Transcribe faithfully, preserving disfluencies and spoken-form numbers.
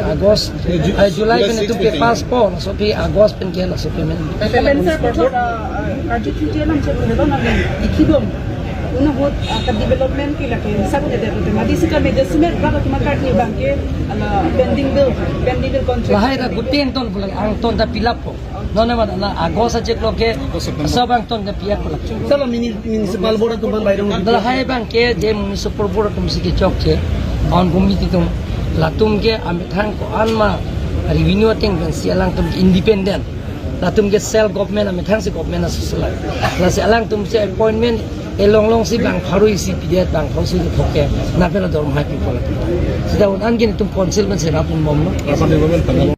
August, eh, July pen itum pepaspo, laso aphi August pen ke laso payment. Payment sir, kochot, ah, ah, karju chuti alam sir, kudelo nang ikhidom. Una hot, ah, ka development ke lake, sa kune delo, madi sika media simet, baka kuma karju abang ke, ala pending bill, pending bill contract. Lahai ta guteng ton pulang, angton ta pilappo. Non amat la August achiklo ke, August, September. Asap angton ke piak pulang. Sir, la mini-, municipal board atum aphan bairong. Lahai abang ke je municipal board atum si kechokche, on committee atum, latum ke amethang ko-an ma revenue ateng pensi alangtum independent. Latum ke self government, amethang si government asusela. Lasi alangtum si appointment, elong long si bang pharo isi pidet, bang pharo isi thoke, lapen la dorma hai pi pulang. Sita un-an ke netum council pensi rapun bomlo. Rapan development tanggal.